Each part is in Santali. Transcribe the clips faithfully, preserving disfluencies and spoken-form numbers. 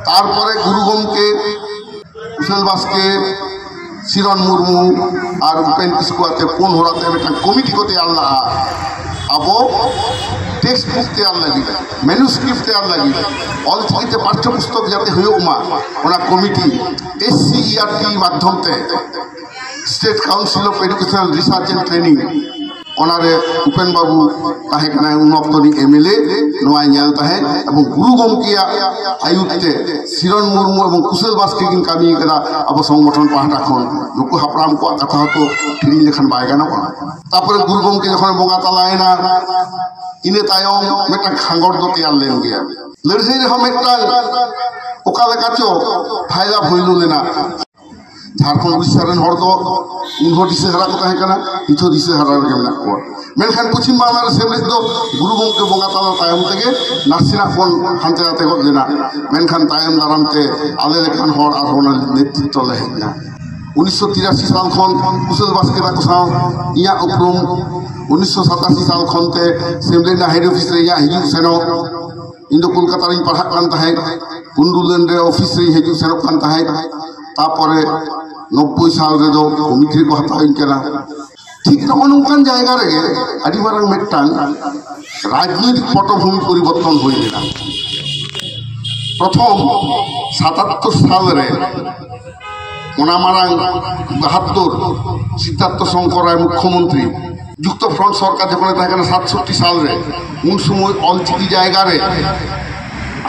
ᱛᱟᱨᱯᱚᱨᱮ ᱜᱩᱨᱩ ᱜᱚᱢᱠᱮ ᱠᱩᱥᱮᱞ ᱵᱟᱥᱠᱮ, ᱥᱤᱨᱚᱱ ᱢᱩᱨᱢᱩ ᱟᱨ ᱩᱯᱮᱱ ᱠᱤᱥᱠᱩ ᱟᱛᱮ ᱯᱩᱱ ᱦᱚᱲ ᱟᱛᱮ ᱢᱤᱫᱴᱟᱝ ᱠᱚᱢᱤᱴᱤ ᱠᱚ ᱛᱮᱭᱟᱨ ᱞᱟᱜᱼᱟ᱾ ᱟᱵᱚ ᱴᱮᱠᱥᱴ ᱵᱩᱠ ᱛᱮᱭᱟᱨ ᱞᱟᱹᱜᱤᱫ, ᱢᱮᱱᱩᱥᱠᱨᱤᱯᱴ ᱛᱮᱭᱟᱨ ᱞᱟᱹᱜᱤᱫ, ᱚᱞᱪᱤᱠᱤ ᱛᱮ ᱯᱟᱴᱷᱭᱚ ᱯᱩᱥᱛᱚᱠ ᱡᱟᱛᱮ ᱦᱩᱭᱩᱜ ᱢᱟ, ᱚᱱᱟ ᱠᱚᱢᱤᱴᱤ ᱮᱥ ᱥᱤ ᱤ ᱟᱨ ᱴᱤ ᱢᱟᱫᱽᱫᱷᱚᱢ ᱛᱮ State Council of Educational Research and Training, ᱚᱱᱟᱨᱮ ᱩᱯᱮᱱ ᱵᱟᱹᱵᱩ ᱛᱟᱦᱮᱸ ᱠᱟᱱᱟᱭ ᱩᱱ ᱚᱠᱛᱚ ᱨᱤᱱ ᱮᱢ ᱮᱞ ᱮ, ᱱᱚᱣᱟᱭ ᱧᱮᱞ ᱛᱟᱦᱮᱸᱫ᱾ ᱮᱵᱚᱝ ᱜᱩᱨᱩ ᱜᱚᱢᱠᱮᱭᱟᱜ ᱟᱹᱭᱩᱨ ᱛᱮ ᱥᱤᱨᱚᱱ ᱢᱩᱨᱢᱩ ᱮᱵᱚᱝ ᱠᱩᱥᱟᱹᱞ ᱵᱟᱥᱠᱮ ᱠᱤᱱ ᱠᱟᱹᱢᱤ ᱠᱟᱫᱟ ᱟᱵᱚ ᱥᱚᱝᱜᱚᱴᱷᱚᱱ ᱯᱟᱦᱴᱟ ᱠᱷᱚᱱ᱾ ᱱᱩᱠᱩ ᱦᱟᱯᱲᱟᱢ ᱠᱚᱣᱟᱜ ᱠᱟᱛᱷᱟ ᱦᱚᱸᱛᱚ ᱦᱤᱲᱤᱧ ᱞᱮᱠᱷᱟᱱ ᱵᱟᱭ ᱜᱟᱱᱚᱜᱼᱟ᱾ ᱛᱟᱯᱚᱨᱮ ᱜᱩᱨᱩ ᱜᱚᱢᱠᱮ ᱡᱚᱠᱷᱚᱱ ᱵᱚᱸᱜᱟ ᱛᱟᱞᱟᱭᱮᱱᱟ, ᱤᱱᱟᱹ ᱛᱟᱭᱚᱢ ᱢᱤᱫᱴᱟᱝ ᱠᱷᱟᱸᱜᱚᱲ ᱫᱚ ᱛᱮᱭᱟᱨ ᱞᱮᱱ ᱜᱮᱭᱟ᱾ ᱞᱟᱹᱲᱦᱟᱹᱭ ᱨᱮᱦᱚᱸ ᱢᱤᱫᱴᱟᱝ ᱚᱠᱟ ᱞᱮᱠᱟ ᱪᱚ ᱯᱷᱟᱭᱫᱟ ᱵᱷᱩᱭᱞᱩ ᱞᱮᱱᱟ᱾ ᱡᱷᱟᱲᱠᱷᱚᱸᱰ ᱩᱲᱤᱥᱥᱟ ᱨᱮᱱ ᱦᱚᱲ ᱫᱚ ᱩᱱᱦᱚᱸ ᱫᱤᱥᱟᱹ ᱦᱟᱨᱟ ᱠᱚ ᱛᱟᱦᱮᱸ ᱠᱟᱱᱟ, ᱱᱤᱛ ᱦᱚᱸ ᱫᱤᱥᱟᱹ ᱦᱟᱨᱟ ᱨᱮᱜᱮ ᱢᱮᱱᱟᱜ ᱠᱚᱣᱟ᱾ ᱢᱮᱱᱠᱷᱟᱱ ᱯᱚᱪᱷᱤᱢ ᱵᱟᱝᱞᱟ ᱨᱮ ᱥᱮᱢᱞᱮᱫ ᱫᱚ ᱜᱩᱨᱩ ᱜᱚᱢᱠᱮ ᱵᱚᱸᱜᱟ ᱛᱟᱞᱟ ᱛᱟᱭᱚᱢ ᱛᱮᱜᱮ ᱱᱟᱥᱮᱱᱟᱜ ᱵᱚᱱ ᱦᱟᱱᱛᱮ ᱱᱟᱛᱮ ᱜᱚᱫ ᱞᱮᱱᱟ᱾ ᱢᱮᱱᱠᱷᱟᱱ ᱛᱟᱭᱚᱢ ᱫᱟᱨᱟᱢ ᱛᱮ ᱟᱞᱮ ᱞᱮᱠᱟᱱ ᱦᱚᱲ ᱟᱨᱦᱚᱸ ᱚᱱᱟ ᱱᱮᱛᱨᱤᱛᱵ ᱞᱮ ᱦᱮᱡ ᱮᱱᱟ᱾ ᱩᱱᱤᱥᱥᱚ ᱛᱤᱨᱟᱥᱤ ᱥᱟᱞ ᱠᱷᱚᱱ ᱠᱩᱥᱟᱹᱞ ᱵᱟᱥᱠᱮ ᱛᱟᱠᱚ ᱥᱟᱶ ᱤᱧᱟᱹᱜ ᱩᱯᱨᱩᱢ, ᱩᱱᱤᱥᱥᱚ ᱥᱟᱛᱟᱥᱤ ᱥᱟᱞ ᱠᱷᱚᱱ ᱛᱮ ᱥᱮᱢᱞᱮᱫ ᱨᱮᱱᱟᱜ ᱦᱮᱰ ᱚᱯᱷᱤᱥ ᱨᱮ ᱤᱧᱟᱹᱜ ᱦᱤᱡᱩᱜ ᱥᱮᱱᱚᱜ, ᱤᱧ ᱫᱚ ᱠᱳᱞᱠᱟᱛᱟ ᱨᱤᱧ ᱯᱟᱲᱦᱟᱜ ᱠᱟᱱ ᱛᱟᱦᱮᱸᱫ, ᱠᱩᱱᱰᱩᱞᱮᱱ ᱨᱮ ᱚᱯᱷᱤᱥ ᱨᱤᱧ ᱦᱤᱡᱩᱜ ᱥᱮᱱᱚᱜ ᱠᱟᱱ ᱛᱟᱦᱮᱸᱫ᱾ ᱛᱟᱯᱚᱨᱮ ᱱᱚᱵᱵᱳᱭ ᱥᱟᱞ ᱨᱮᱫᱚ ᱠᱚᱢᱤᱴᱤ ᱨᱮᱠᱚ ᱦᱟᱛᱟᱣᱤᱧ ᱠᱟᱱᱟ᱾ ᱴᱷᱤᱠ ᱱᱚᱜᱼᱚ ᱱᱚᱝᱠᱟᱱ ᱡᱟᱭᱜᱟ ᱨᱮᱜᱮ ᱟᱹᱰᱤ ᱢᱟᱨᱟᱝ ᱢᱤᱫᱴᱟᱝ ᱨᱟᱡᱽᱱᱳᱭᱛᱤᱠ ᱯᱚᱴᱚᱵᱷᱩᱢᱤ ᱯᱚᱨᱤᱵᱚᱨᱛᱚᱱ ᱦᱩᱭ ᱞᱮᱱᱟ᱾ ᱯᱨᱚᱛᱷᱚᱢ ᱥᱟᱛᱟᱛᱛᱳᱨ ᱥᱟᱞ ᱨᱮ ᱚᱱᱟ ᱢᱟᱨᱟᱝ ᱵᱟᱦᱟᱛᱛᱳᱨ ᱥᱤᱫᱽᱫᱷᱟᱨᱛᱷᱚ ᱥᱚᱝᱠᱚᱨ ᱨᱟᱭ ᱢᱩᱠᱠᱷᱚᱢᱚᱱᱛᱨᱤ, ᱡᱩᱠᱛᱚ ᱯᱷᱨᱚᱱᱴ ᱥᱚᱨᱠᱟᱨ ᱡᱚᱠᱷᱚᱱᱮ ᱛᱟᱦᱮᱸ ᱠᱟᱱᱟ ᱥᱟᱛᱥᱚᱴᱴᱤ ᱥᱟᱞ ᱨᱮ, ᱩᱱ ᱥᱚᱢᱚᱭ ᱚᱞᱪᱤᱠᱤ ᱡᱟᱭᱜᱟ ᱨᱮ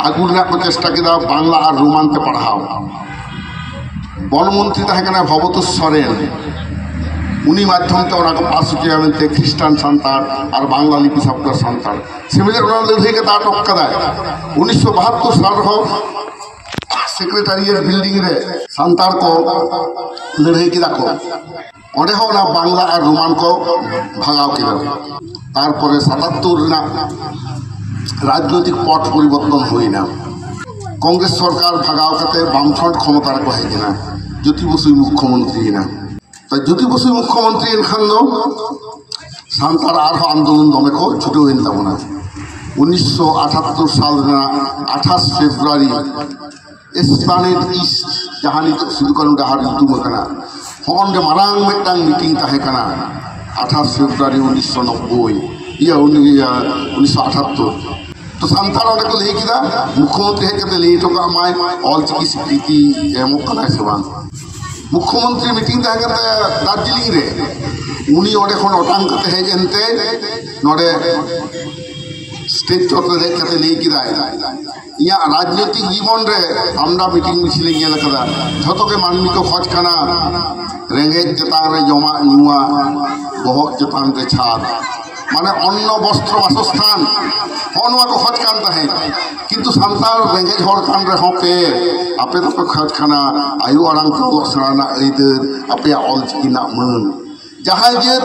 ᱟᱹᱜᱩ ᱨᱮᱱᱟᱜ ᱠᱚ ᱪᱮᱥᱴᱟ ᱠᱮᱫᱟ, ᱵᱟᱝᱞᱟ ᱟᱨ ᱨᱳᱢᱟᱱ ᱛᱮ ᱯᱟᱲᱦᱟᱣ᱾ ᱵᱚᱱ ᱢᱚᱱᱛᱨᱤ ᱛᱟᱦᱮᱸ ᱠᱟᱱᱟᱭ ᱵᱷᱚᱵᱚᱛᱳᱥ ᱥᱚᱨᱮᱱ, ᱩᱱᱤ ᱢᱟᱫᱽᱫᱷᱚᱢ ᱛᱮ ᱚᱱᱟ ᱠᱚ ᱯᱟᱥ ᱦᱚᱪᱚᱭᱟ ᱢᱮᱱᱛᱮ ᱠᱷᱨᱤᱥᱴᱟᱱ ᱥᱟᱱᱛᱟᱲ ᱟᱨ ᱵᱟᱝᱞᱟ ᱞᱤᱯᱤ ᱥᱟᱯᱲᱟᱣ ᱥᱟᱱᱛᱟᱲ᱾ ᱥᱮᱢᱞᱮᱫ ᱚᱱᱟ ᱞᱟᱹᱲᱦᱟᱹᱭ ᱠᱟᱛᱮ ᱟᱴᱚᱠ ᱠᱟᱫᱟᱭ᱾ ᱩᱱᱤᱥᱥᱚ ᱵᱟᱦᱟᱛᱛᱳᱨ ᱥᱟᱞ ᱨᱮᱦᱚᱸ ᱥᱮᱠᱨᱮᱴᱟᱨᱤᱭᱮᱴ ᱵᱤᱞᱰᱤᱝ ᱨᱮ ᱥᱟᱱᱛᱟᱲ ᱠᱚ ᱞᱟᱹᱲᱦᱟᱹᱭ ᱠᱮᱫᱟ ᱠᱚ᱾ ᱚᱸᱰᱮ ᱦᱚᱸ ᱚᱱᱟ ᱵᱟᱝᱞᱟ ᱟᱨ ᱨᱳᱢᱟᱱ ᱠᱚ ᱵᱷᱟᱜᱟᱣ ᱠᱮᱫᱟ᱾ ᱛᱟᱨᱯᱚᱨᱮ ᱥᱟᱛᱟᱛᱛᱳᱨ ᱨᱮᱱᱟᱜ ᱨᱟᱡᱽᱱᱳᱭᱛᱤᱠ ᱯᱚᱴ ᱯᱚᱨᱤᱵᱚᱨᱛᱚᱱ ᱦᱩᱭᱱᱟ᱾ ᱠᱚᱝᱜᱨᱮᱥ ᱥᱚᱨᱠᱟᱨ ᱵᱷᱟᱜᱟᱣ ᱠᱟᱛᱮ ᱵᱟᱢᱯᱷᱨᱚᱱᱴ ᱠᱷᱚᱢᱚᱛᱟ ᱨᱮᱠᱚ ᱦᱮᱡ ᱮᱱᱟ᱾ ᱡᱳᱛᱤ ᱵᱚᱥᱩᱭ ᱢᱩᱠᱠᱷᱚᱢᱚᱱᱛᱨᱤᱭᱮᱱᱟ᱾ ᱛᱚ ᱡᱳᱛᱤ ᱵᱚᱥᱩᱭ ᱢᱩᱠᱠᱷᱚᱢᱚᱱᱛᱨᱤᱭᱮᱱ ᱠᱷᱟᱱ ᱫᱚ ᱥᱟᱱᱛᱟᱲ ᱟᱨᱦᱚᱸ ᱟᱱᱫᱳᱞᱚᱱ ᱫᱚᱢᱮ ᱠᱚ ᱪᱷᱩᱴᱟᱹᱣ ᱮᱱ ᱛᱟᱵᱚᱱᱟ᱾ ᱩᱱᱤᱥᱥᱚ ᱟᱴᱷᱟᱛᱛᱳᱨ ᱥᱟᱞ ᱨᱮᱱᱟᱜ ᱟᱴᱷᱟᱥ ᱯᱷᱮᱵᱽᱨᱩᱣᱟᱨᱤ ᱮᱥᱯᱞᱮᱱᱮᱰ ᱤᱥᱴ, ᱡᱟᱦᱟᱸ ᱱᱤᱛᱚᱜ ᱥᱤᱫᱩ ᱠᱟᱹᱱᱦᱩ ᱰᱟᱦᱟᱨ ᱧᱩᱛᱩᱢ ᱟᱠᱟᱱᱟ, ᱦᱚᱸ ᱚᱸᱰᱮ ᱢᱟᱨᱟᱝ ᱢᱤᱫᱴᱟᱝ ᱢᱤᱴᱤᱝ ᱛᱟᱦᱮᱸ ᱠᱟᱱᱟ ᱟᱴᱷᱟᱥ ᱯᱷᱮᱵᱽᱨᱩᱣᱟᱨᱤ ᱩᱱᱤᱥᱥᱚ ᱱᱚᱵᱵᱳᱭ, ᱤᱭᱟᱹ, ᱩᱱᱤ, ᱤᱭᱟᱹ, ᱩᱱᱤᱥᱥᱚ ᱟᱴᱷᱟᱛᱛᱳᱨ᱾ ᱛᱚ ᱥᱟᱱᱛᱟᱲ ᱚᱸᱰᱮ ᱠᱚ ᱞᱟᱹᱭ ᱠᱮᱫᱟ, ᱢᱩᱠᱷᱭᱚᱢᱚᱱᱛᱨᱤ ᱦᱮᱡ ᱠᱟᱛᱮ ᱞᱟᱹᱭ ᱦᱚᱴᱚ ᱠᱟᱜ ᱢᱟᱭ, ᱚᱞᱪᱤᱠᱤ ᱥᱤᱠᱨᱤᱛᱤ ᱮᱢᱚᱜ ᱠᱟᱱᱟᱭ ᱥᱮ ᱵᱟᱝ᱾ ᱢᱩᱠᱷᱭᱚᱢᱚᱱᱛᱨᱤ ᱢᱤᱴᱤᱝ ᱛᱟᱦᱮᱸ ᱠᱟᱱ ᱛᱟᱭᱟ ᱫᱟᱨᱡᱤᱞᱤᱝ ᱨᱮ, ᱩᱱᱤ ᱚᱸᱰᱮ ᱠᱷᱚᱱ ᱚᱴᱟᱝ ᱠᱟᱛᱮ ᱦᱮᱡ ᱮᱱᱛᱮ ᱱᱚᱰᱮ ᱥᱴᱮᱡᱽ ᱪᱚᱴ ᱨᱮ ᱫᱮᱡ ᱠᱟᱛᱮ ᱞᱟᱹᱭ ᱠᱮᱫᱟᱭ, ᱤᱧᱟᱹᱜ ᱨᱟᱡᱽᱱᱳᱭᱛᱤᱠ ᱡᱤᱵᱚᱱ ᱨᱮ ᱟᱢᱫᱟ ᱢᱤᱴᱤᱝ ᱢᱤᱪᱷᱤᱞᱤᱧ ᱧᱮᱞ ᱟᱠᱟᱫᱟ, ᱡᱷᱚᱛᱚ ᱜᱮ ᱢᱟᱹᱱᱢᱤ ᱠᱚ ᱠᱷᱚᱡᱽ ᱠᱟᱱᱟ ᱨᱮᱸᱜᱮᱡ ᱪᱮᱛᱟᱱ ᱨᱮ ᱡᱚᱢᱟᱜ ᱧᱩᱣᱟᱜ, ᱵᱚᱦᱚᱜ ᱪᱮᱛᱟᱱ ᱨᱮ ᱪᱷᱟᱫᱽ, ᱢᱟᱱᱮ ᱚᱱᱱᱚ ᱵᱚᱥᱛᱨᱚ ᱵᱟᱥᱚᱥᱛᱷᱟᱱ, ᱦᱚᱸᱜᱼᱚ ᱱᱚᱣᱟ ᱠᱚ ᱠᱷᱚᱡᱽ ᱠᱟᱱ ᱛᱟᱦᱮᱸᱫ᱾ ᱠᱤᱱᱛᱩ ᱥᱟᱱᱛᱟᱲ ᱨᱮᱸᱜᱮᱡ ᱦᱚᱲ ᱠᱟᱱ ᱨᱮᱦᱚᱸ ᱯᱮ, ᱟᱯᱮ ᱫᱚᱯᱮ ᱠᱷᱚᱡᱽ ᱠᱟᱱᱟ ᱟᱭᱳ ᱟᱲᱟᱝ ᱛᱮ ᱚᱞᱚᱜ ᱥᱮᱬᱟ ᱨᱮᱱᱟᱜ ᱟᱹᱭᱫᱟᱹᱨ, ᱟᱯᱮᱭᱟᱜ ᱚᱞᱪᱤᱠᱤ ᱨᱮᱱᱟᱜ ᱢᱟᱹᱱ᱾ ᱡᱟᱦᱟᱸᱭ ᱡᱟᱹᱛ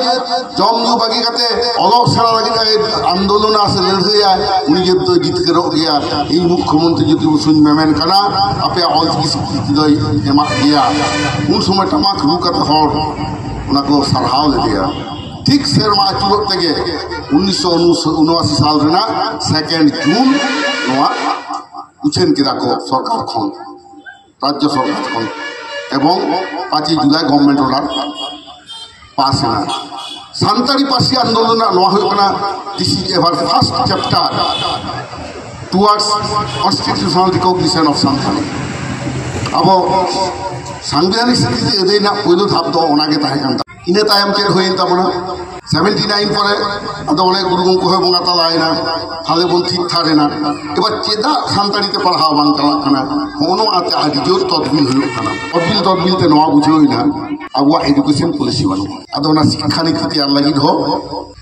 ᱡᱚᱢ ᱧᱩ ᱵᱟᱹᱜᱤ ᱠᱟᱛᱮ ᱚᱞᱚᱜ ᱥᱮᱬᱟ ᱞᱟᱹᱜᱤᱫ ᱮ ᱟᱱᱫᱳᱞᱚᱱᱟ ᱥᱮ ᱞᱟᱹᱲᱦᱟᱹᱭᱟ, ᱩᱱᱤ ᱡᱟᱹᱛ ᱫᱚᱭ ᱡᱤᱛᱠᱟᱹᱨᱚᱜ ᱜᱮᱭᱟ᱾ ᱤᱧ ᱢᱩᱠᱷᱭᱚᱢᱚᱱᱛᱨᱤ ᱡᱳᱛᱤ ᱵᱚᱥᱩᱧ ᱢᱮᱢᱮᱱ ᱠᱟᱱᱟ, ᱟᱯᱮᱭᱟᱜ ᱚᱞᱪᱤᱠᱤ ᱥᱤᱠᱨᱤᱛᱤ ᱫᱚᱭ ᱮᱢᱟᱜ ᱜᱮᱭᱟ᱾ ᱩᱱ ᱥᱚᱢᱚᱭ ᱴᱟᱢᱟᱠ ᱨᱩ ᱠᱟᱛᱮ ᱦᱚᱲ ᱚᱱᱟ ᱠᱚ ᱥᱟᱨᱦᱟᱣ ᱞᱮᱫᱮᱭᱟ᱾ ᱴᱷᱤᱠ ᱥᱮᱨᱢᱟ ᱟᱹᱪᱩᱨᱚᱜ ᱛᱮᱜᱮ ᱩᱱᱤᱥᱥᱚ ᱩᱱᱚᱟᱥᱤ ᱥᱟᱞ ᱨᱮᱱᱟᱜ ᱥᱮᱠᱮᱱᱰ ᱡᱩᱱ ᱱᱚᱣᱟ ᱩᱪᱷᱟᱹᱱ ᱠᱮᱫᱟ ᱠᱚ ᱥᱚᱨᱠᱟᱨ ᱠᱷᱚᱱ, ᱨᱟᱡᱽᱡᱚ ᱥᱚᱨᱠᱟᱨ ᱠᱷᱚᱱ, ᱮᱵᱚᱝ ᱯᱟᱸᱪᱮᱭ ᱡᱩᱞᱟᱭ ᱜᱚᱵᱷᱚᱨᱱᱢᱮᱱᱴ ᱚᱨᱰᱟᱨ ᱯᱟᱥ ᱮᱱᱟ᱾ ᱥᱟᱱᱛᱟᱲᱤ ᱯᱟᱹᱨᱥᱤ ᱟᱱᱫᱳᱞᱚᱱ ᱨᱮᱱᱟᱜ ᱱᱚᱣᱟ ᱦᱩᱭᱩᱜ ᱠᱟᱱᱟ, this is our first chapter towards constitutional recognition of Santali. ᱟᱵᱚ ᱥᱟᱝᱵᱤᱫᱷᱟᱱᱤᱠ ᱥᱤᱠᱨᱤᱛᱤ ᱟᱹᱫᱟᱹᱭ ᱨᱮᱱᱟᱜ ᱯᱳᱭᱞᱳ ᱫᱷᱟᱯ ᱫᱚ ᱚᱱᱟᱜᱮ ᱛᱟᱦᱮᱸ ᱠᱟᱱ ᱛᱟᱵᱚᱱᱟ᱾ ᱤᱱᱟᱹ ᱛᱟᱭᱚᱢ ᱪᱮᱫ ᱦᱩᱭᱮᱱ ᱛᱟᱵᱚᱱᱟ? ᱥᱮᱵᱷᱮᱱᱴᱤ ᱱᱟᱭᱤᱱ ᱯᱚᱨᱮ ᱟᱫᱚ ᱚᱱᱮ ᱜᱩᱨᱩ ᱜᱚᱢᱠᱮ ᱦᱚᱸᱭ ᱵᱚᱸᱜᱟ ᱛᱟᱞᱟᱭᱮᱱᱟ, ᱛᱟᱦᱞᱮ ᱵᱚᱱ ᱛᱷᱤᱨ ᱛᱷᱟᱨ ᱮᱱᱟ᱾ ᱮᱵᱟᱨ ᱪᱮᱫᱟᱜ ᱥᱟᱱᱛᱟᱲᱤ ᱛᱮ ᱯᱟᱲᱦᱟᱣ ᱵᱟᱝ ᱪᱟᱞᱟᱜ ᱠᱟᱱᱟ? ᱦᱚᱸᱜᱼᱚ ᱱᱚᱣᱟ ᱛᱮ ᱟᱹᱰᱤ ᱡᱳᱨ ᱛᱚᱫᱵᱤᱞ ᱦᱩᱭᱩᱜ ᱠᱟᱱᱟ᱾ ᱛᱚᱫᱵᱤᱞ ᱛᱚᱫᱵᱤᱞ ᱛᱮ ᱱᱚᱣᱟ ᱵᱩᱡᱷᱟᱹᱣ ᱮᱱᱟ, ᱟᱵᱚᱣᱟᱜ ᱮᱰᱩᱠᱮᱥᱚᱱ ᱯᱚᱞᱤᱥᱤ ᱵᱟᱹᱱᱩᱜᱼᱟ᱾ ᱟᱫᱚ ᱚᱱᱟ ᱥᱤᱠᱠᱷᱟ ᱱᱤᱛᱤ ᱛᱮᱭᱟᱨ ᱞᱟᱹᱜᱤᱫ ᱦᱚᱸ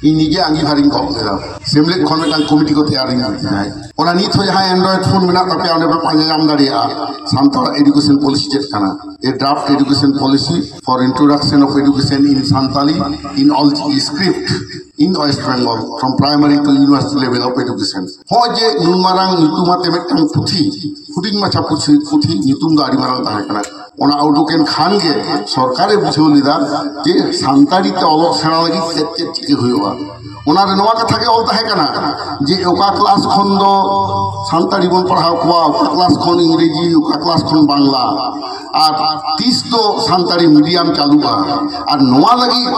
ᱤᱧ ᱱᱤᱡᱮ ᱟᱸᱜᱤᱵᱷᱟᱨᱤᱧ ᱜᱚᱜ ᱞᱮᱫᱟ, ᱥᱮᱢᱞᱮᱫ ᱠᱷᱚᱱ ᱢᱤᱫᱴᱟᱝ ᱠᱚᱢᱤᱴᱤ ᱠᱚ ᱛᱮᱭᱟᱨᱤᱧ ᱤᱫᱤᱭᱟ᱾ ᱚᱱᱟ ᱱᱤᱛ ᱦᱚᱸ ᱡᱟᱦᱟᱸᱭ ᱮᱱᱰᱨᱚᱭᱮᱰ ᱯᱷᱳᱱ ᱢᱮᱱᱟᱜ ᱛᱟᱯᱮᱭᱟ, ᱚᱸᱰᱮ ᱯᱮ ᱯᱟᱸᱡᱟ ᱧᱟᱢ ᱫᱟᱲᱮᱭᱟᱜᱼᱟ ᱥᱟᱱᱛᱟᱲ ᱮᱰᱩᱠᱮᱥᱚᱱ ᱯᱚᱞᱤᱥᱤ ᱪᱮᱫ ᱠᱟᱱᱟ, A Draft Education Policy for Introduction of Education in Santali in Olchiki Script in West Bengal from Primary to University Level of Education. ᱦᱚᱸᱜᱼᱚᱭ ᱡᱮ ᱱᱩᱱ ᱢᱟᱨᱟᱝ ᱧᱩᱛᱩᱢ ᱟᱛᱮ ᱢᱤᱫᱴᱟᱝ ᱯᱩᱛᱷᱤ, ᱦᱩᱰᱤᱧ ᱢᱟᱪᱷᱟ ᱯᱩᱛᱷᱤ, ᱯᱩᱛᱷᱤ ᱧᱩᱛᱩᱢ ᱫᱚ ᱟᱹᱰᱤ ᱢᱟᱨᱟᱝ ᱛᱟᱦᱮᱸ ᱠᱟᱱᱟ, ᱚᱱᱟ ᱩᱰᱩᱠᱮᱱ ᱠᱷᱟᱱ ᱜᱮ ᱥᱚᱨᱠᱟᱨᱮ ᱵᱩᱡᱷᱟᱹᱣ ᱞᱮᱫᱟ ᱡᱮ ᱥᱟᱱᱛᱟᱲᱤ ᱛᱮ ᱚᱞᱚᱜ ᱥᱮᱬᱟ ᱞᱟᱹᱜᱤᱫ ᱪᱮᱫ ᱪᱮᱫ ᱪᱤᱠᱟᱹ ᱦᱩᱭᱩᱜᱼᱟ᱾ ᱚᱱᱟᱨᱮ ᱱᱚᱣᱟ ᱠᱟᱛᱷᱟ ᱜᱮ ᱚᱞ ᱛᱟᱦᱮᱸ ᱠᱟᱱᱟ ᱡᱮ ᱚᱠᱟ ᱠᱞᱟᱥ ᱠᱷᱚᱱ ᱫᱚ ᱥᱟᱱᱛᱟᱲᱤ ᱵᱚᱱ ᱯᱟᱲᱦᱟᱣ ᱠᱚᱣᱟ, ᱚᱠᱟ ᱠᱞᱟᱥ ᱠᱷᱚᱱ ᱤᱝᱨᱮᱡᱤ, ᱚᱠᱟ ᱠᱞᱟᱥ ᱠᱷᱚᱱ ᱵᱟᱝᱞᱟ, ᱟᱨ ᱛᱤᱥ ᱫᱚ ᱥᱟᱱᱛᱟᱲᱤ ᱢᱤᱰᱤᱭᱟᱢ ᱪᱟᱹᱞᱩᱜᱼᱟ᱾ ᱟᱨ ᱱᱚᱣᱟ ᱞᱟᱹᱜᱤᱫ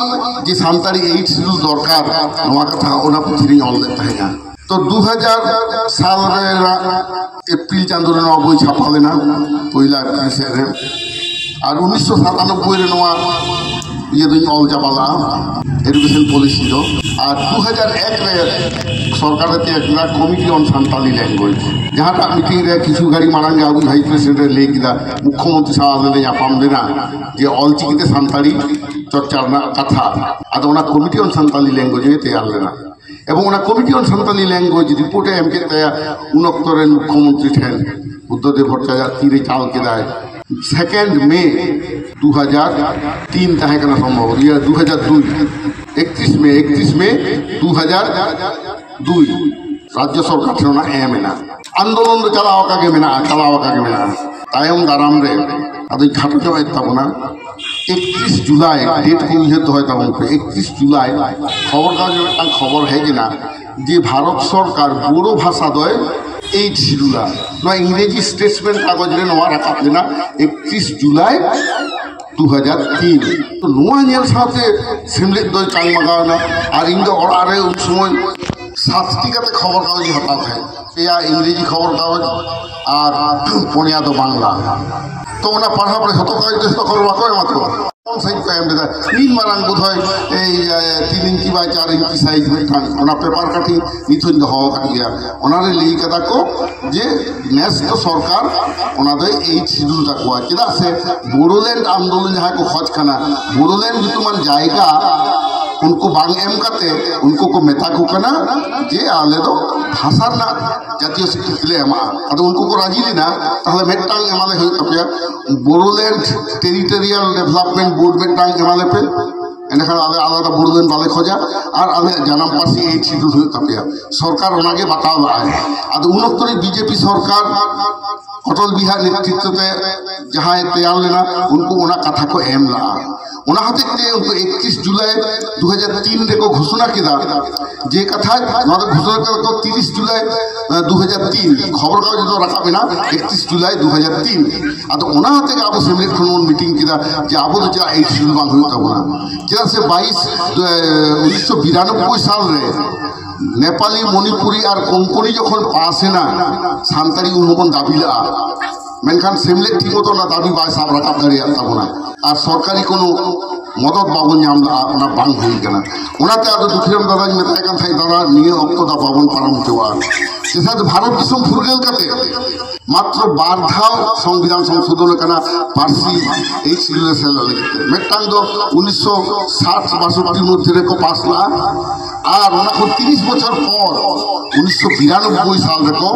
ᱡᱮ ᱥᱟᱱᱛᱟᱲᱤ ᱮᱭᱤᱴ ᱥᱤᱰᱩᱞ ᱫᱚᱨᱠᱟᱨ, ᱱᱚᱣᱟ ᱠᱟᱛᱷᱟ ᱚᱱᱟ ᱯᱩᱛᱷᱤ ᱨᱤᱧ ᱚᱞ ᱞᱮᱫ ᱛᱟᱦᱮᱸᱱᱟ᱾ ᱛᱚ ᱫᱩ ᱦᱟᱡᱟᱨ ᱥᱟᱞ ᱨᱮᱱᱟᱜ ᱮᱯᱨᱤᱞ ᱪᱟᱸᱫᱳ ᱨᱮ ᱱᱚᱣᱟ ᱵᱳᱭ ᱪᱷᱟᱯᱟ ᱞᱮᱱᱟ, ᱯᱳᱭᱞᱳ ᱮᱯᱨᱤᱞ ᱥᱮᱫ ᱨᱮ᱾ ᱟᱨ ᱩᱱᱤᱥᱥᱚ ᱥᱟᱛᱟᱱᱚᱵᱵᱳᱭ ᱨᱮ ᱱᱚᱣᱟ ᱤᱭᱟᱹ ᱫᱚᱧ ᱚᱞ ᱪᱟᱵᱟ ᱞᱮᱫᱼᱟ, ᱮᱰᱩᱠᱮᱥᱚᱱ ᱯᱚᱞᱤᱥᱤ ᱫᱚ᱾ ᱟᱨ ᱫᱩ ᱦᱟᱡᱟᱨ ᱮᱠ ᱨᱮ ᱥᱚᱨᱠᱟᱨ ᱮ ᱛᱮᱭᱟᱨ ᱠᱮᱫᱟ ᱠᱚᱢᱤᱴᱤ ᱚᱱ ᱥᱟᱱᱛᱟᱞᱤ ᱞᱮᱝᱜᱩᱭᱮᱡᱽ, ᱡᱟᱦᱟᱸᱴᱟᱜ ᱢᱤᱴᱤᱝ ᱨᱮ ᱠᱤᱪᱷᱩ ᱜᱷᱟᱹᱲᱤ ᱢᱟᱲᱟᱝ ᱜᱮ ᱟᱵᱚ ᱵᱷᱟᱭᱤᱥ ᱯᱨᱮᱥᱤᱰᱮᱱᱴ ᱮ ᱞᱟᱹᱭ ᱠᱮᱫᱟ, ᱢᱩᱠᱠᱷᱚᱢᱚᱱᱛᱨᱤ ᱥᱟᱶ ᱟᱞᱮ ᱞᱮ ᱧᱟᱯᱟᱢ ᱞᱮᱱᱟ, ᱡᱮ ᱚᱞᱪᱤᱠᱤᱛᱮ ᱥᱟᱱᱛᱟᱲᱤ ᱪᱚᱨᱪᱟ ᱨᱮᱱᱟᱜ ᱠᱟᱛᱷᱟ᱾ ᱟᱫᱚ ᱚᱱᱟ ᱠᱚᱢᱤᱴᱤ ᱚᱱ ᱥᱟᱱᱛᱟᱞᱤ ᱞᱮᱝᱜᱩᱭᱮᱡᱽ ᱮ ᱛᱮᱭᱟᱨ ᱞᱮᱱᱟ᱾ ᱮᱵᱚᱝ ᱚᱱᱟ committee on Santali language report ᱮ ᱮᱢ ᱠᱮᱫ ᱛᱟᱭᱟ ᱩᱱ ᱚᱠᱛᱚ ᱨᱮᱱ ᱢᱩᱠᱠᱷᱚᱢᱚᱱᱛᱨᱤ ᱴᱷᱮᱱ, ᱵᱩᱫᱽᱫᱷᱚᱫᱮᱵ ᱵᱷᱚᱴᱴᱟᱪᱟᱨᱡᱚ ᱛᱤᱨᱮ ᱪᱟᱞ ᱠᱮᱫᱟᱭ᱾ ᱥᱮᱠᱮᱱᱰ ᱢᱮ ᱫᱩ ᱦᱟᱡᱟᱨ ᱛᱤᱱ ᱛᱟᱦᱮᱸ ᱠᱟᱱᱟ ᱥᱚᱢᱵᱷᱚᱵᱚᱛ, ᱤᱭᱟᱹ ᱫᱩ ᱦᱟᱡᱟᱨ ᱫᱩᱭ, ᱮᱠᱛᱨᱤᱥ ᱢᱮ, ᱮᱠᱛᱨᱤᱥ ᱢᱮ ᱫᱩ ᱦᱟᱡᱟᱨ ᱫᱩᱭ ᱨᱟᱡᱽᱡᱚ ᱥᱚᱨᱠᱟᱨ ᱴᱷᱮᱱ ᱚᱱᱟ ᱮᱢ ᱮᱱᱟ᱾ ᱟᱱᱫᱳᱞᱚᱱ ᱫᱚ ᱪᱟᱞᱟᱣ ᱟᱠᱟ ᱜᱮ ᱢᱮᱱᱟᱜᱼᱟ, ᱪᱟᱞᱟᱣ ᱟᱠᱟ ᱜᱮ ᱢᱮᱱᱟᱜᱼᱟ᱾ ᱛᱟᱭᱚᱢ ᱫᱟᱨᱟᱢ ᱨᱮ ᱟᱫᱚᱧ ᱠᱷᱟᱴᱚ ᱧᱚᱜ ᱮᱫ ᱛᱟᱵᱚᱱᱟ, ᱮᱠᱛᱨᱤᱥ ᱡᱩᱞᱟᱭ, ᱰᱮᱴ ᱠᱚ ᱩᱭᱦᱟᱹᱨ ᱫᱚᱦᱚᱭ ᱛᱟᱵᱚᱱ ᱯᱮ, ᱮᱠᱛᱨᱤᱥ ᱡᱩᱞᱟᱭ ᱠᱷᱚᱵᱚᱨ ᱠᱟᱜᱚᱡᱽ ᱨᱮ ᱢᱤᱫᱴᱟᱝ ᱠᱷᱚᱵᱚᱨ ᱦᱮᱡ ᱮᱱᱟ ᱡᱮ ᱵᱷᱟᱨᱚᱛ ᱥᱚᱨᱠᱟᱨ ᱵᱳᱰᱳ ᱵᱷᱟᱥᱟ ᱫᱚᱭ ᱮᱭᱤᱴ ᱥᱤᱰᱩᱞᱟ᱾ ᱱᱚᱣᱟ ᱤᱝᱨᱮᱡᱤ ᱥᱴᱮᱴᱥᱢᱮᱱ ᱠᱟᱜᱚᱡᱽ ᱨᱮ ᱱᱚᱣᱟ ᱨᱟᱠᱟᱵ ᱞᱮᱱᱟ ᱮᱠᱛᱨᱤᱥ ᱡᱩᱞᱟᱭ ᱫᱩ ᱦᱟᱡᱟᱨ ᱛᱤᱱ᱾ ᱛᱚ ᱱᱚᱣᱟ ᱧᱮᱞ ᱥᱟᱶᱛᱮ ᱥᱮᱢᱞᱮᱫ ᱫᱚᱭ ᱪᱟᱝ ᱢᱟᱜᱟᱣ ᱮᱱᱟ᱾ ᱟᱨ ᱤᱧ ᱫᱚ ᱚᱲᱟᱜ ᱨᱮ ᱩᱱ ᱥᱚᱢᱚᱭ ᱥᱟᱛᱴᱤ ᱠᱟᱛᱮ ᱠᱷᱚᱵᱚᱨ ᱠᱟᱜᱚᱡᱽ ᱤᱧ ᱦᱟᱛᱟᱣ ᱛᱟᱦᱮᱸᱫ, ᱯᱮᱭᱟ ᱤᱝᱨᱮᱡᱤ ᱠᱷᱚᱵᱚᱨ ᱠᱟᱜᱚᱡᱽ ᱟᱨ ᱯᱩᱱᱭᱟ ᱫᱚ ᱵᱟᱝᱞᱟ᱾ ᱛᱚ ᱚᱱᱟ ᱯᱟᱲᱦᱟᱣ ᱯᱚᱨᱮ ᱡᱷᱚᱛᱚ ᱠᱟᱜᱚᱡᱽ ᱫᱚ ᱡᱷᱚᱛᱚ ᱠᱷᱚᱵᱚᱨ ᱵᱟᱠᱚ ᱮᱢᱟ ᱛᱚ᱾ ᱠᱚᱢ ᱥᱟᱭᱤᱡ ᱠᱚ ᱮᱢ ᱞᱮᱫᱟ, ᱢᱤᱫ ᱢᱟᱨᱟᱝ ᱵᱳᱫᱷᱚᱭ ᱮᱭ, ᱮ, ᱛᱤᱱ ᱤᱧᱪᱤ ᱵᱟᱭ ᱪᱟᱨ ᱤᱧᱪᱤ ᱥᱟᱭᱤᱡ ᱢᱤᱫᱴᱟᱝ, ᱚᱱᱟ ᱯᱮᱯᱟᱨ ᱠᱟᱴᱤᱝ ᱱᱤᱛ ᱦᱚᱸᱧ ᱫᱚᱦᱚ ᱟᱠᱟᱫ ᱜᱮᱭᱟ᱾ ᱚᱱᱟᱨᱮ ᱞᱟᱹᱭ ᱠᱟᱫᱟ ᱠᱚ ᱡᱮ ᱱᱮᱥ ᱫᱚ ᱥᱚᱨᱠᱟᱨ ᱚᱱᱟ ᱫᱚᱭ ᱮᱭᱤᱴ ᱥᱤᱰᱩᱞ ᱛᱟᱠᱚᱣᱟ, ᱪᱮᱫᱟᱜ ᱥᱮ ᱵᱳᱰᱳᱞᱮᱱᱰ ᱟᱱᱫᱳᱞᱚᱱ ᱡᱟᱦᱟᱸᱭ ᱠᱚ ᱠᱷᱚᱡᱽ ᱠᱟᱱᱟ, ᱵᱳᱰᱳᱞᱮᱱᱰ ᱧᱩᱛᱩᱢᱟᱱ ᱡᱟᱭᱜᱟ ᱩᱱᱠᱩ ᱵᱟᱝ ᱮᱢ ᱠᱟᱛᱮ ᱩᱱᱠᱩ ᱠᱚ ᱢᱮᱛᱟ ᱠᱚ ᱠᱟᱱᱟ ᱡᱮ ᱟᱞᱮ ᱫᱚ ᱵᱷᱟᱥᱟ ᱨᱮᱱᱟᱜ ᱡᱟᱛᱤᱭᱚ ᱥᱤᱠᱨᱤᱛᱤ ᱞᱮ ᱮᱢᱟᱜᱼᱟ᱾ ᱟᱫᱚ ᱩᱱᱠᱩ ᱠᱚ ᱨᱟᱡᱤ ᱞᱮᱱᱟ, ᱛᱟᱦᱞᱮ ᱢᱤᱫᱴᱟᱝ ᱮᱢᱟᱞᱮ ᱦᱩᱭᱩᱜ ᱛᱟᱯᱮᱭᱟ, ᱵᱳᱰᱳᱞᱮᱱᱰ ᱴᱮᱨᱤᱴᱳᱨᱤᱭᱟᱞ ᱰᱮᱵᱷᱞᱚᱯᱢᱮᱱᱴ ᱵᱳᱨᱰ ᱢᱤᱫᱴᱟᱝ ᱮᱢᱟᱞᱮ ᱯᱮ᱾ ᱮᱸᱰᱮᱠᱷᱟᱱ ᱟᱞᱮ ᱟᱞᱟᱫᱟ ᱵᱳᱨᱰ ᱫᱚ ᱵᱟᱞᱮ ᱠᱷᱚᱡᱟ, ᱟᱨ ᱟᱞᱮᱭᱟᱜ ᱡᱟᱱᱟᱢ ᱯᱟᱹᱨᱥᱤ ᱮᱭᱤᱴ ᱥᱤᱰᱩᱞ ᱦᱩᱭᱩᱜ ᱛᱟᱯᱮᱭᱟ᱾ ᱥᱚᱨᱠᱟᱨ ᱚᱱᱟᱜᱮ ᱵᱟᱛᱟᱣ ᱞᱟᱜᱼᱟᱭ᱾ ᱟᱫᱚ ᱩᱱ ᱚᱠᱛᱚ ᱨᱮ ᱵᱤᱡᱮᱯᱤ ᱥᱚᱨᱠᱟᱨ ᱚᱴᱚᱞ ᱵᱤᱦᱟᱨ ᱱᱮᱛᱨᱤᱛᱵ ᱛᱮ ᱡᱟᱦᱟᱸᱭ ᱛᱮᱭᱟᱨ ᱞᱮᱱᱟ, ᱩᱱᱠᱩ ᱚᱱᱟ ᱠᱟᱛᱷᱟ ᱠᱚ ᱮᱢ ᱞᱟᱜᱼᱟ᱾ ᱚᱱᱟ ᱦᱚᱛᱮᱡ ᱛᱮ ᱩᱱᱠᱩ ᱮᱠᱛᱨᱤᱥ ᱡᱩᱞᱟᱭ ᱫᱩ ᱦᱟᱡᱟᱨ ᱛᱤᱱ ᱨᱮᱠᱚ ᱜᱷᱳᱥᱚᱱᱟ ᱠᱮᱫᱟ ᱡᱮ ᱠᱟᱛᱷᱟ, ᱱᱚᱣᱟ ᱫᱚ ᱜᱷᱳᱥᱚᱱᱟ ᱠᱮᱫᱟ ᱠᱚ ᱛᱤᱨᱤᱥ ᱡᱩᱞᱟᱭ ᱫᱩ ᱦᱟᱡᱟᱨ ᱛᱤᱱ, ᱠᱷᱚᱵᱚᱨ ᱠᱟᱜᱚᱡᱽ ᱫᱚ ᱨᱟᱠᱟᱵ ᱮᱱᱟ ᱮᱠᱛᱨᱤᱥ ᱡᱩᱞᱟᱭ ᱫᱩ ᱦᱟᱡᱟᱨ ᱛᱤᱱ᱾ ᱟᱫᱚ ᱚᱱᱟ ᱦᱚᱛᱮᱡ ᱜᱮ ᱟᱵᱚ ᱥᱮᱢᱞᱮᱫ ᱠᱷᱚᱱ ᱵᱚᱱ ᱢᱤᱴᱤᱝ ᱠᱮᱫᱟ ᱡᱮ ᱟᱵᱚ ᱫᱚ ᱪᱮᱫᱟᱜ ᱮᱭᱤᱴ ᱥᱤᱰᱩᱞ ᱵᱟᱝ ᱦᱩᱭᱩᱜ ᱛᱟᱵᱚᱱᱟ᱾ ᱪᱮᱫᱟᱜ ᱥᱮ ᱵᱟᱭᱤᱥ ᱩᱱᱤᱥᱥᱚ ᱵᱤᱨᱟᱱᱚᱵᱵᱳᱭ ᱥᱟᱞ ᱨᱮ ᱱᱮᱯᱟᱞᱤ, ᱢᱚᱱᱤᱯᱩᱨᱤ ᱟᱨ ᱠᱳᱝᱠᱚᱱᱤ ᱡᱚᱠᱷᱚᱱ ᱯᱟᱥ ᱮᱱᱟ, ᱥᱟᱱᱛᱟᱲᱤ ᱩᱱ ᱦᱚᱸᱵᱚᱱ ᱫᱟᱹᱵᱤ ᱞᱟᱜᱼᱟ᱾ ᱢᱮᱱᱠᱷᱟᱱ ᱥᱮᱢᱞᱮᱫ ᱴᱷᱤᱠ ᱢᱚᱛᱚ ᱚᱱᱟ ᱫᱟᱹᱵᱤ ᱵᱟᱭ ᱥᱟᱵ ᱨᱟᱠᱟᱵ ᱫᱟᱲᱮᱭᱟᱜ ᱛᱟᱵᱚᱱᱟ, ᱟᱨ ᱥᱚᱨᱠᱟᱨᱤ ᱠᱳᱱᱳ ᱢᱚᱫᱚᱫ ᱵᱟᱵᱚᱱ ᱧᱟᱢ ᱞᱟᱜᱼᱟ, ᱚᱱᱟ ᱵᱟᱝ ᱦᱩᱭ ᱠᱟᱱᱟ᱾ ᱚᱱᱟᱛᱮ ᱟᱫᱚ ᱫᱩᱠᱷᱤᱨᱟᱢ ᱫᱟᱫᱟᱧ ᱢᱮᱛᱟᱭ ᱠᱟᱱ ᱛᱟᱦᱮᱸᱫ, "ᱫᱟᱫᱟ, ᱱᱤᱭᱟᱹ ᱚᱠᱛᱚ ᱫᱚ ᱵᱟᱵᱚᱱ ᱯᱟᱨᱚᱢ ᱦᱚᱪᱚᱣᱟᱜᱼᱟ᱾" ᱪᱮᱫᱟᱜ ᱥᱮ ᱵᱷᱟᱨᱚᱛ ᱫᱤᱥᱚᱢ ᱯᱷᱩᱨᱜᱟᱹᱞ ᱠᱟᱛᱮ ᱢᱟᱛᱨᱚ ᱵᱟᱨ ᱫᱷᱟᱣ ᱥᱚᱝᱵᱤᱫᱷᱟᱱ ᱥᱚᱝᱥᱳᱫᱷᱚᱱ ᱟᱠᱟᱱᱟ ᱯᱟᱹᱨᱥᱤ ᱮᱭᱤᱴ ᱥᱤᱰᱩᱞ ᱨᱮ ᱥᱮᱞᱮᱫ ᱞᱟᱹᱜᱤᱫ ᱛᱮ᱾ ᱢᱤᱫᱴᱟᱝ ᱫᱚ ᱩᱱᱤᱥᱥᱚ ᱥᱟᱴ ᱵᱟᱥᱚᱴᱴᱤ ᱢᱚᱫᱽᱫᱷᱮ ᱨᱮᱠᱚ ᱯᱟᱥ ᱞᱟᱜᱼᱟ, ᱟᱨ ᱚᱱᱟ ᱠᱷᱚᱱ ᱛᱤᱨᱤᱥ ᱵᱚᱪᱷᱚᱨ ᱯᱚᱨ ᱩᱱᱤᱥᱥᱚ ᱵᱤᱨᱟᱱᱚᱵᱵᱳᱭ ᱥᱟᱞ ᱨᱮᱠᱚ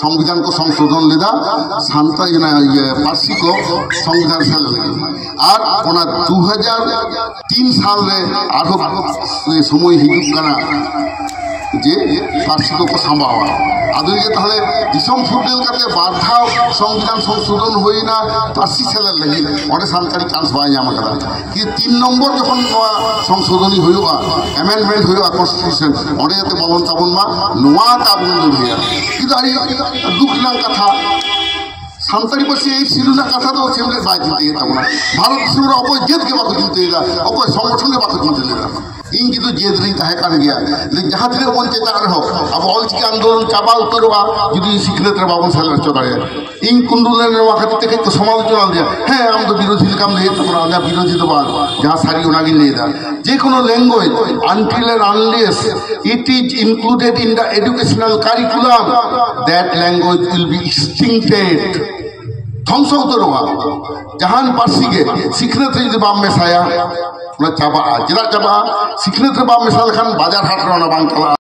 ᱥᱚᱝᱵᱤᱫᱷᱟᱱ ᱠᱚ ᱥᱚᱝᱥᱳᱫᱷᱚᱱ ᱞᱮᱫᱟ, ᱥᱟᱱᱛᱟᱲᱤ, ᱚᱱᱟ, ᱤᱭᱟᱹ, ᱯᱟᱹᱨᱥᱤ ᱠᱚ ᱥᱚᱝᱵᱤᱫᱷᱟᱱ ᱥᱮᱞᱮᱫ ᱞᱟᱹᱜᱤᱫ᱾ ᱟᱨ ᱚᱱᱟ ᱫᱩ ᱦᱟᱡᱟᱨ ᱛᱤᱱ ᱥᱟᱞ ᱨᱮ ᱟᱨᱦᱚᱸ ᱥᱚᱢᱚᱭ ᱦᱤᱡᱩᱜ ᱠᱟᱱᱟ ᱡᱮ ᱯᱟᱹᱨᱥᱤ ᱠᱚᱠᱚ ᱥᱟᱢᱵᱟᱣᱟ᱾ ᱟᱫᱚ ᱡᱮ ᱛᱟᱦᱞᱮ ᱫᱤᱥᱚᱢ ᱯᱷᱩᱨᱜᱟᱹᱞ ᱠᱟᱛᱮ ᱵᱟᱨ ᱫᱷᱟᱣ ᱥᱚᱝᱵᱤᱫᱷᱟᱱ ᱥᱚᱝᱥᱳᱫᱷᱚᱱ ᱦᱩᱭᱱᱟ ᱯᱟᱹᱨᱥᱤ ᱥᱮᱞᱮᱫ ᱞᱟᱹᱜᱤᱫ, ᱚᱸᱰᱮ ᱥᱟᱱᱛᱟᱲᱤ ᱪᱟᱱᱥ ᱵᱟᱭ ᱧᱟᱢ ᱟᱠᱟᱫᱟ᱾ ᱠᱤ ᱛᱤᱱ ᱱᱚᱢᱵᱚᱨ ᱡᱚᱠᱷᱚᱱ ᱱᱚᱣᱟ ᱥᱚᱝᱥᱳᱫᱷᱚᱱᱤ ᱦᱩᱭᱩᱜᱼᱟ, ᱮᱢᱮᱱᱰᱢᱮᱱᱴ ᱦᱩᱭᱩᱜᱼᱟ ᱠᱚᱱᱥᱴᱤᱴᱤᱭᱩᱥᱚᱱ, ᱚᱸᱰᱮ ᱡᱟᱛᱮ ᱵᱚᱞᱚᱱ ᱛᱟᱵᱚᱱ ᱢᱟ, ᱱᱚᱣᱟ ᱛᱮ ᱟᱵᱚ ᱵᱚᱱ ᱞᱟᱹᱲᱦᱟᱹᱭᱟ᱾ ᱠᱤᱱᱛᱩ ᱟᱹᱰᱤ ᱫᱩᱠ ᱨᱮᱱᱟᱜ ᱠᱟᱛᱷᱟ, ᱥᱟᱱᱛᱟᱲᱤ ᱯᱟᱹᱨᱥᱤ ᱮᱭᱤᱴ ᱥᱤᱰᱩᱞ ᱨᱮᱱᱟᱜ ᱠᱟᱛᱷᱟ ᱫᱚ ᱥᱮᱢᱞᱮᱫ ᱵᱟᱭ ᱪᱤᱱᱛᱟᱹᱭᱮᱫ ᱛᱟᱵᱚᱱᱟ᱾ ᱵᱷᱟᱨᱚᱛ ᱫᱤᱥᱚᱢ ᱨᱮ ᱚᱠᱚᱭ ᱡᱟᱹᱛ ᱜᱮ ᱵᱟᱠᱚ ᱪᱤᱱᱛᱟᱹᱭᱮᱫᱟ, ᱚᱠᱚᱭ ᱥᱚᱝᱜᱚᱴᱷᱚᱱ ᱜᱮ ᱵᱟᱠᱚ ᱪᱤᱱᱛᱟᱹ ᱞᱮᱫᱟ᱾ ᱤᱧ ᱠᱤᱱᱛᱩ ᱡᱮᱫ ᱨᱤᱧ ᱛᱟᱦᱮᱸ ᱠᱟᱱ ᱜᱮᱭᱟ, ᱞᱟᱹᱭ ᱡᱟᱦᱟᱸ ᱛᱤᱱᱟᱹᱜ ᱵᱚᱱ ᱪᱮᱛᱟᱜ ᱨᱮᱦᱚᱸ ᱟᱵᱚ ᱚᱞᱪᱤᱠᱤ ᱟᱱᱫᱳᱞᱚᱱ ᱪᱟᱵᱟ ᱩᱛᱟᱹᱨᱚᱜᱼᱟ ᱡᱩᱫᱤ ᱥᱤᱠᱷᱱᱟᱹᱛ ᱨᱮ ᱵᱟᱵᱚᱱ ᱥᱮᱞᱮᱫ ᱦᱚᱪᱚ ᱫᱟᱲᱮᱭᱟᱜᱼᱟ᱾ ᱤᱧ ᱠᱩᱱᱰᱩ ᱞᱮᱱ ᱨᱮ ᱱᱚᱣᱟ ᱠᱷᱟᱹᱛᱤᱨ ᱛᱮ ᱠᱟᱹᱡ ᱠᱚ ᱥᱚᱢᱟᱞᱳᱪᱚᱱᱟ ᱞᱮᱫᱟ, "ᱦᱮᱸ, ᱟᱢ ᱫᱚ ᱵᱤᱨᱳᱫᱷᱤ ᱞᱮᱠᱟᱢ ᱞᱟᱹᱭᱮᱫ ᱛᱟᱵᱚᱱᱟ", ᱚᱱᱟ ᱵᱤᱨᱳᱫᱷᱤ ᱫᱚ ᱵᱟᱝ, ᱡᱟᱦᱟᱸ ᱥᱟᱹᱨᱤ ᱚᱱᱟᱜᱤᱧ ᱞᱟᱹᱭᱮᱫᱟ᱾ ᱡᱮ ᱠᱳᱱᱳ language, until and unless it is included in the educational curriculum, that language will be extincted. ধ্বংস ᱩᱛᱟᱹᱨᱚᱜᱼᱟ᱾ ᱡᱟᱦᱟᱱ ᱯᱟᱹᱨᱥᱤ ᱜᱮ ᱥᱤᱠᱷᱱᱟᱹᱛ ᱨᱮ ᱡᱩᱫᱤ ᱵᱟᱢ ᱢᱮᱥᱟᱭᱟ, ᱚᱱᱟ ᱪᱟᱵᱟᱜᱼᱟ᱾ ᱪᱮᱫᱟᱜ ᱪᱟᱵᱟᱜᱼᱟ? ᱥᱤᱠᱷᱱᱟᱹᱛ ᱨᱮ ᱵᱟᱢ ᱢᱮᱥᱟ ᱞᱮᱠᱷᱟᱱ ᱵᱟᱡᱟᱨ ᱦᱟᱴ ᱨᱮ ᱚᱱᱟ ᱵᱟᱝ ᱪᱟᱞᱟᱜᱼᱟ᱾